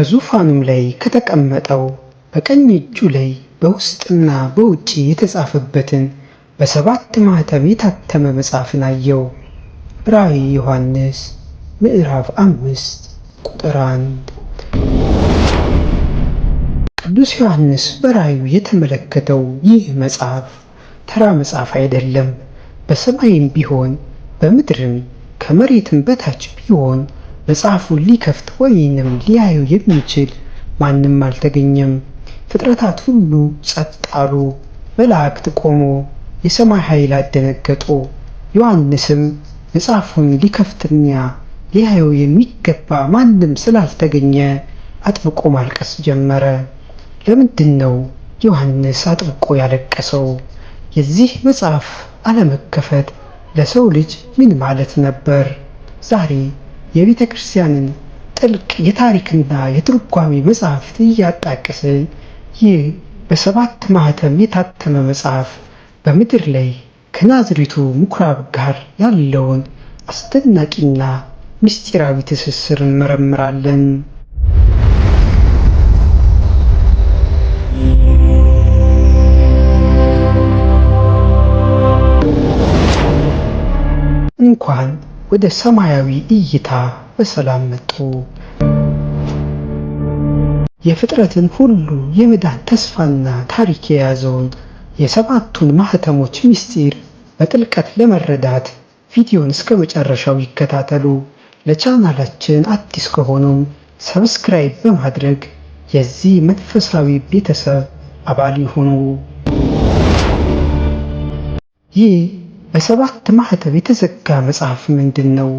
በዙፋኑም ላይ ከተቀመጠው በቀኝ እጁ ላይ በውስጥና በውጭ የተጻፈበትን በሰባት ማኅተም የታተመ መጽሐፍን አየሁ። ራእይ ዮሐንስ ምዕራፍ 5 ቁጥር 1። ቅዱስ ዮሐንስ በራእዩ የተመለከተው ይህ መጽሐፍ ተራ መጽሐፍ አይደለም። በሰማይም ቢሆን በምድርም ከመሬትም በታች ቢሆን መጽሐፉን ሊከፍት ወይንም ሊያየው የሚችል ማንም አልተገኘም። ፍጥረታት ሁሉ ጸጥ አሉ። መላእክት ቆሞ የሰማይ ኃይላት ደነገጡ። ዮሐንስም መጽሐፉን ሊከፍትና ሊያየው የሚገባ ማንም ስላልተገኘ አጥብቆ ማልቀስ ጀመረ። ለምንድን ነው ዮሐንስ አጥብቆ ያለቀሰው? የዚህ መጽሐፍ አለመከፈት ለሰው ልጅ ምን ማለት ነበር? ዛሬ የቤተ ክርስቲያንን ጥልቅ የታሪክና የትርጓሜ መጽሐፍት እያጣቀስን ይህ በሰባት ማኅተም የታተመ መጽሐፍ በምድር ላይ ከናዝሬቱ ምኵራብ ጋር ያለውን አስደናቂና ምስጢራዊ ትስስር እንመረምራለን። እንኳን ወደ ሰማያዊ እይታ በሰላም መጡ። የፍጥረትን ሁሉ የመዳን ተስፋና ታሪክ የያዘውን የሰባቱን ማኅተሞች ምስጢር በጥልቀት ለመረዳት ቪዲዮን እስከ መጨረሻው ይከታተሉ። ለቻናላችን አዲስ ከሆኑም subscribe በማድረግ የዚህ መንፈሳዊ ቤተሰብ አባል ይሁኑ። ይህ በሰባት ማኅተም የተዘጋ መጽሐፍ ምንድን ነው?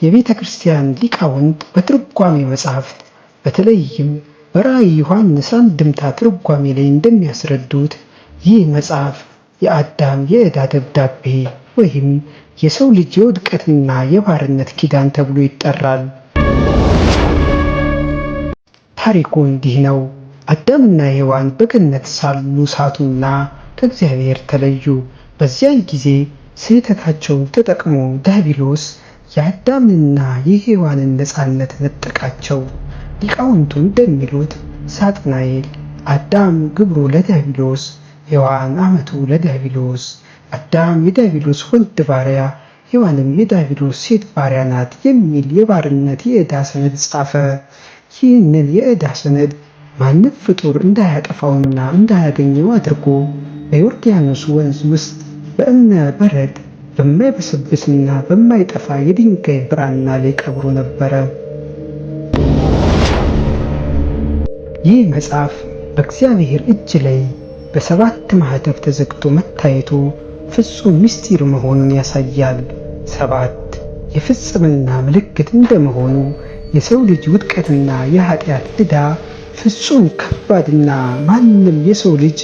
የቤተ ክርስቲያን ሊቃውንት በትርጓሜ መጽሐፍት በተለይም በራእይ ዮሐንስ አንድምታ ትርጓሜ ላይ እንደሚያስረዱት ይህ መጽሐፍ የአዳም የዕዳ ደብዳቤ ወይም የሰው ልጅ የውድቀትና የባርነት ኪዳን ተብሎ ይጠራል። ታሪኩ እንዲህ ነው። አዳምና ሔዋን በገነት ሳሉ ሳቱና ከእግዚአብሔር ተለዩ። በዚያን ጊዜ ስህተታቸውን ተጠቅሞ ዲያብሎስ የአዳምንና የሔዋንን ነፃነት ነጠቃቸው። ሊቃውንቱ እንደሚሉት ሳጥናኤል አዳም ግብሩ ለዲያብሎስ፣ ሔዋን አመቱ ለዲያብሎስ፣ አዳም የዲያብሎስ ወንድ ባሪያ፣ ሔዋንም የዲያብሎስ ሴት ባሪያ ናት የሚል የባርነት የዕዳ ሰነድ ጻፈ። ይህንን የዕዳ ሰነድ ማንም ፍጡር እንዳያጠፋውና እንዳያገኘው አድርጎ በዮርዳኖስ ወንዝ ውስጥ በእብነ በረድ በማይበሰብስና በማይጠፋ የድንጋይ ብራና ላይ ቀብሮ ነበረ። ይህ መጽሐፍ በእግዚአብሔር እጅ ላይ በሰባት ማኅተም ተዘግቶ መታየቱ ፍጹም ምስጢር መሆኑን ያሳያል። ሰባት የፍጽምና ምልክት እንደመሆኑ የሰው ልጅ ውድቀትና የኃጢአት ዕዳ ፍጹም ከባድና ማንም የሰው ልጅ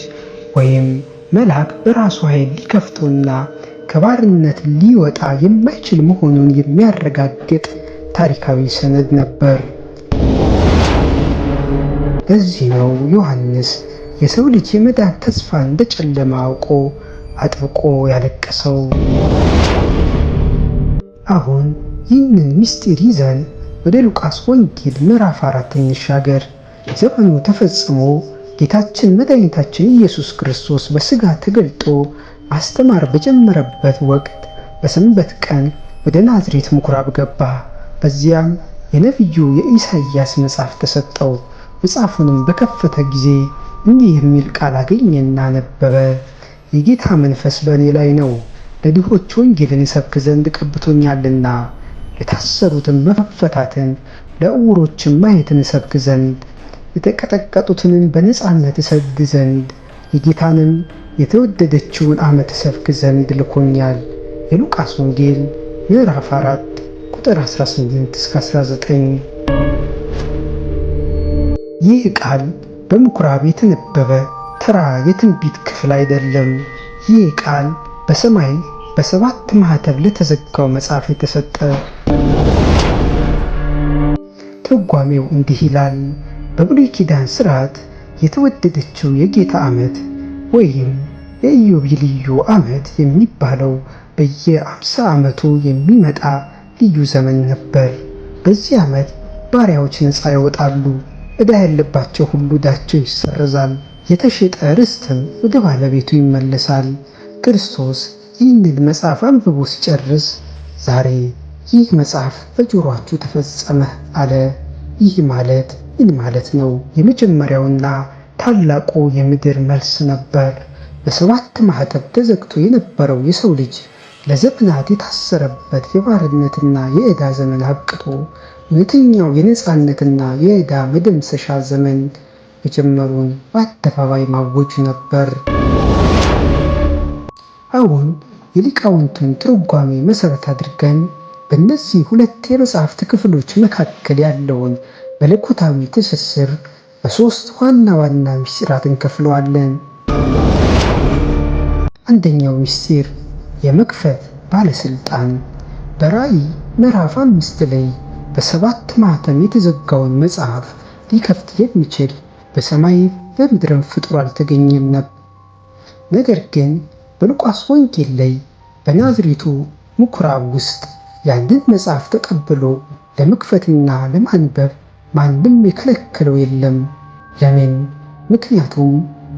ወይም መልአክ በራሱ ኃይል ሊከፍተውና ከባርነት ሊወጣ የማይችል መሆኑን የሚያረጋግጥ ታሪካዊ ሰነድ ነበር። ለዚህ ነው ዮሐንስ የሰው ልጅ የመዳን ተስፋ እንደ ጨለማ አውቆ አጥብቆ ያለቀሰው። አሁን ይህንን ምስጢር ይዘን ወደ ሉቃስ ወንጌል ምዕራፍ 4 እንሻገር። ዘመኑ ተፈጽሞ ጌታችን መድኃኒታችን ኢየሱስ ክርስቶስ በሥጋ ተገልጦ ማስተማር በጀመረበት ወቅት በሰንበት ቀን ወደ ናዝሬት ምኩራብ ገባ። በዚያም የነቢዩ የኢሳይያስ መጽሐፍ ተሰጠው። መጽሐፉንም በከፈተ ጊዜ እንዲህ የሚል ቃል አገኘና ነበበ። የጌታ መንፈስ በእኔ ላይ ነው፣ ለድሆች ወንጌልን እሰብክ ዘንድ ቀብቶኛልና፣ ለታሰሩትም መፈታትን፣ ለዕውሮችም ማየትን እሰብክ ዘንድ፣ የተቀጠቀጡትንም በነፃነት እሰድ ዘንድ፣ የጌታንም የተወደደችውን ዓመት እሰብክ ዘንድ ልኮኛል። የሉቃስ ወንጌል ምዕራፍ 4 ቁጥር 18 እስከ 19። ይህ ቃል በምኩራብ የተነበበ ተራ የትንቢት ክፍል አይደለም። ይህ ቃል በሰማይ በሰባት ማኅተም ለተዘጋው መጽሐፍ የተሰጠ። ትርጓሜው እንዲህ ይላል። በብሉይ ኪዳን ሥርዓት የተወደደችው የጌታ ዓመት ወይም የኢዮቤልዩ ዓመት የሚባለው በየ50 ዓመቱ የሚመጣ ልዩ ዘመን ነበር። በዚህ ዓመት ባሪያዎች ነፃ ይወጣሉ፣ ዕዳ ያለባቸው ሁሉ ዕዳቸው ይሰረዛል፣ የተሸጠ ርስትም ወደ ባለቤቱ ይመለሳል። ክርስቶስ ይህንን መጽሐፍ አንብቦ ሲጨርስ ዛሬ ይህ መጽሐፍ በጆሮአችሁ ተፈጸመ አለ። ይህ ማለት ምን ማለት ነው? የመጀመሪያውና ታላቁ የምድር መልስ ነበር። በሰባት ማኅተም ተዘግቶ የነበረው የሰው ልጅ ለዘመናት የታሰረበት የባርነትና የዕዳ ዘመን አብቅቶ እውነተኛው የነፃነትና የዕዳ መደምሰሻ ዘመን መጀመሩን በአደባባይ ማወጁ ነበር። አሁን የሊቃውንቱን ትርጓሜ መሠረት አድርገን በእነዚህ ሁለት የመጽሐፍት ክፍሎች መካከል ያለውን መለኮታዊ ትስስር በሦስት ዋና ዋና ምስጢራት እንከፍለዋለን። አንደኛው ምስጢር የመክፈት ባለስልጣን። በራእይ ምዕራፍ 5 ላይ በሰባት ማኅተም የተዘጋውን መጽሐፍ ሊከፍት የሚችል በሰማይ በምድርም ፍጡር አልተገኘም ነበር። ነገር ግን በሉቃስ ወንጌል ላይ በናዝሬቱ ምኩራብ ውስጥ ያንን መጽሐፍ ተቀብሎ ለመክፈትና ለማንበብ ማንም የከለከለው የለም። ለምን? ምክንያቱም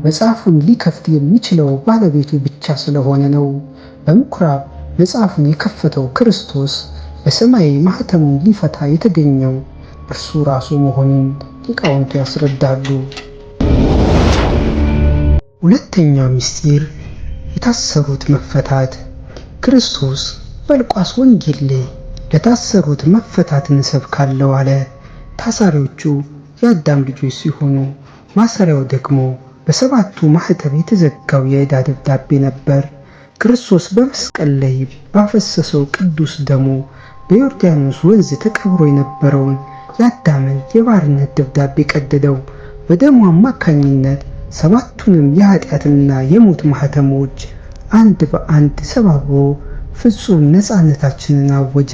መጽሐፉን ሊከፍት የሚችለው ባለቤቱ ብቻ ስለሆነ ነው። በምኩራብ መጽሐፉን የከፈተው ክርስቶስ በሰማይ ማኅተሙን ሊፈታ የተገኘው እርሱ ራሱ መሆኑን ሊቃውንቱ ያስረዳሉ። ሁለተኛው ምስጢር የታሰሩት መፈታት። ክርስቶስ በሉቃስ ወንጌል ላይ ለታሰሩት መፈታትን እሰብካለሁ አለ። ታሳሪዎቹ የአዳም ልጆች ሲሆኑ ማሰሪያው ደግሞ በሰባቱ ማኅተም የተዘጋው የዕዳ ደብዳቤ ነበር። ክርስቶስ በመስቀል ላይ ባፈሰሰው ቅዱስ ደሙ በዮርዳኖስ ወንዝ ተቀብሮ የነበረውን የአዳምን የባርነት ደብዳቤ ቀደደው። በደሙ አማካኝነት ሰባቱንም የኃጢአትና የሞት ማኅተሞች አንድ በአንድ ሰባብሮ ፍጹም ነፃነታችንን አወጀ።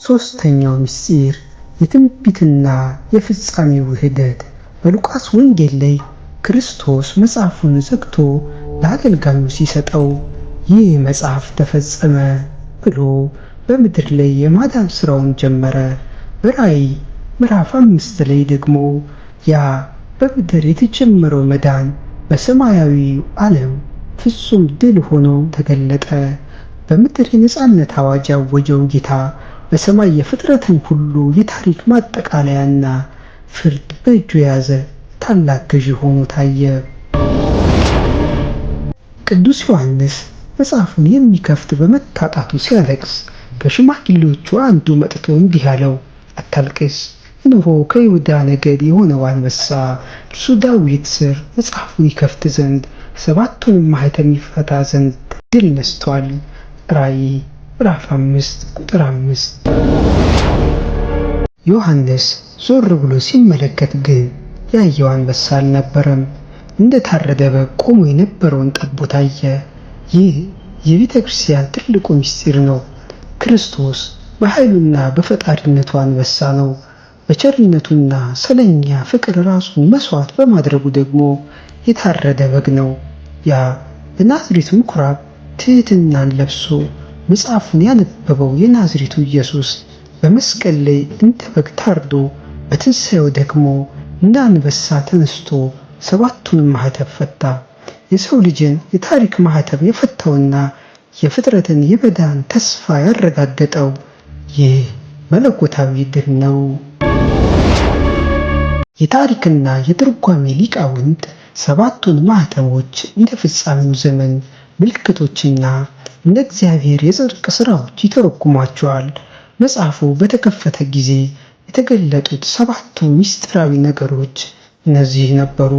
ሦስተኛው ምስጢር የትንቢትና የፍጻሜ ውህደት። በሉቃስ ወንጌል ላይ ክርስቶስ መጽሐፉን ዘግቶ ለአገልጋዩ ሲሰጠው ይህ መጽሐፍ ተፈጸመ ብሎ በምድር ላይ የማዳን ሥራውን ጀመረ። በራእይ ምዕራፍ 5 ላይ ደግሞ ያ በምድር የተጀመረው መዳን በሰማያዊ ዓለም ፍጹም ድል ሆኖ ተገለጠ። በምድር የነፃነት አዋጅ ያወጀው ጌታ በሰማይ የፍጥረትን ሁሉ የታሪክ ማጠቃለያና ፍርድ በእጁ የያዘ ታላቅ ገዢ ሆኖ ታየ። ቅዱስ ዮሐንስ መጽሐፉን የሚከፍት በመታጣቱ ሲያለቅስ ከሽማግሌዎቹ አንዱ መጥቶ እንዲህ አለው፣ አታልቅስ፣ እነሆ ከይሁዳ ነገድ የሆነው አንበሳ እርሱ ዳዊት ስር መጽሐፉን ይከፍት ዘንድ ሰባቱንም ማኅተም ይፈታ ዘንድ ድል ነስቷል። ራእይ ምዕራፍ 5 ቁጥር 5። ዮሐንስ ዞር ብሎ ሲመለከት ግን ያየው አንበሳ አልነበረም። እንደ ታረደ በግ ቆሞ የነበረውን ጠቦት አየ። ይህ የቤተ ክርስቲያን ትልቁ ምስጢር ነው። ክርስቶስ በኃይሉና በፈጣሪነቱ አንበሳ ነው። በቸርነቱና ስለኛ ፍቅር ራሱን መስዋዕት በማድረጉ ደግሞ የታረደ በግ ነው። ያ በናዝሬት ምኩራብ ትሕትናን ለብሶ መጽሐፉን ያነበበው የናዝሬቱ ኢየሱስ በመስቀል ላይ እንደ በግ ታርዶ በትንሣኤው ደግሞ እንደ አንበሳ ተነስቶ ሰባቱንም ማኅተም ፈታ። የሰው ልጅን የታሪክ ማኅተም የፈታውና የፍጥረትን የመዳን ተስፋ ያረጋገጠው ይህ መለኮታዊ ድል ነው። የታሪክና የትርጓሜ ሊቃውንት ሰባቱን ማኅተሞች እንደ ፍጻሜው ዘመን ምልክቶችና እንደ እግዚአብሔር የጽድቅ ሥራዎች ይተረጉሟቸዋል። መጽሐፉ በተከፈተ ጊዜ የተገለጡት ሰባቱ ምስጢራዊ ነገሮች እነዚህ ነበሩ።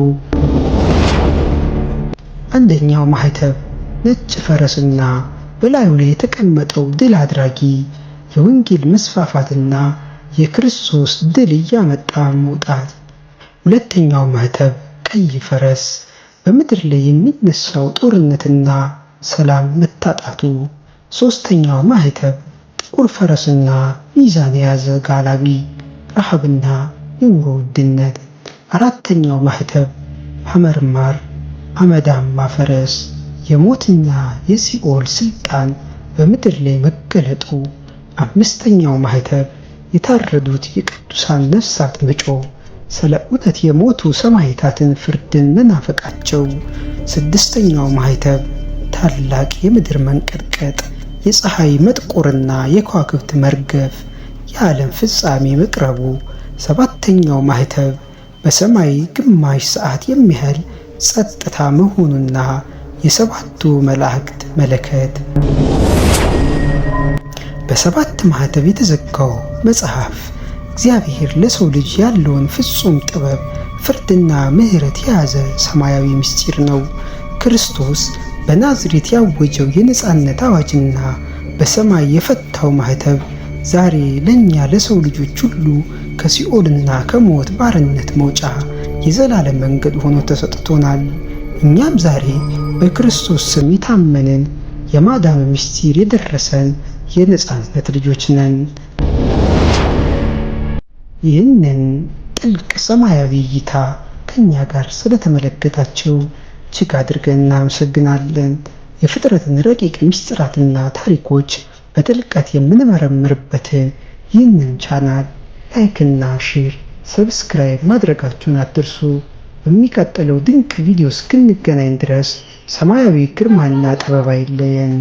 አንደኛው ማኅተም ነጭ ፈረስና በላዩ ላይ የተቀመጠው ድል አድራጊ የወንጌል መስፋፋትና የክርስቶስ ድል እያመጣ መውጣት። ሁለተኛው ማኅተም ቀይ ፈረስ በምድር ላይ የሚነሳው ጦርነትና ሰላም መታጣቱ። ሦስተኛው ማኅተም ጥቁር ፈረስና ሚዛን የያዘ ጋላቢ ረሃብና የኑሮ ውድነት። አራተኛው ማኅተም ሐመርማር አመዳማ ፈረስ የሞትና የሲኦል ስልጣን በምድር ላይ መገለጡ። አምስተኛው ማኅተም የታረዱት የቅዱሳን ነፍሳት መጮህ፣ ስለ እውነት የሞቱ ሰማዕታትን ፍርድን መናፈቃቸው። ስድስተኛው ማኅተብ ታላቅ የምድር መንቀጥቀጥ፣ የፀሐይ መጥቆርና የከዋክብት መርገፍ፣ የዓለም ፍጻሜ መቅረቡ። ሰባተኛው ማኅተብ በሰማይ ግማሽ ሰዓት የሚያህል ጸጥታ መሆኑና የሰባቱ መላእክት መለከት። በሰባት ማኅተብ የተዘጋው መጽሐፍ እግዚአብሔር ለሰው ልጅ ያለውን ፍጹም ጥበብ፣ ፍርድና ምሕረት የያዘ ሰማያዊ ምስጢር ነው። ክርስቶስ በናዝሬት ያወጀው የነፃነት አዋጅና በሰማይ የፈታው ማኅተብ ዛሬ ለእኛ ለሰው ልጆች ሁሉ ከሲኦልና ከሞት ባርነት መውጫ የዘላለም መንገድ ሆኖ ተሰጥቶናል። እኛም ዛሬ በክርስቶስ ስም የታመንን፣ የማዳኑ ምስጢር የደረሰን የነፃነት ልጆች ነን። ይህንን ጥልቅ ሰማያዊ እይታ ከኛ ጋር ስለተመለከታችሁ እጅግ አድርገን እናመሰግናለን። የፍጥረትን ረቂቅ ምስጢራትና ታሪኮች በጥልቀት የምንመረምርበትን ይህንን ቻናል like ና share፣ subscribe ማድረጋችሁን አትርሱ። በሚቀጥለው ድንቅ ቪዲዮ እስክንገናኝ ድረስ ሰማያዊ ግርማና ጥበብ አይለየን።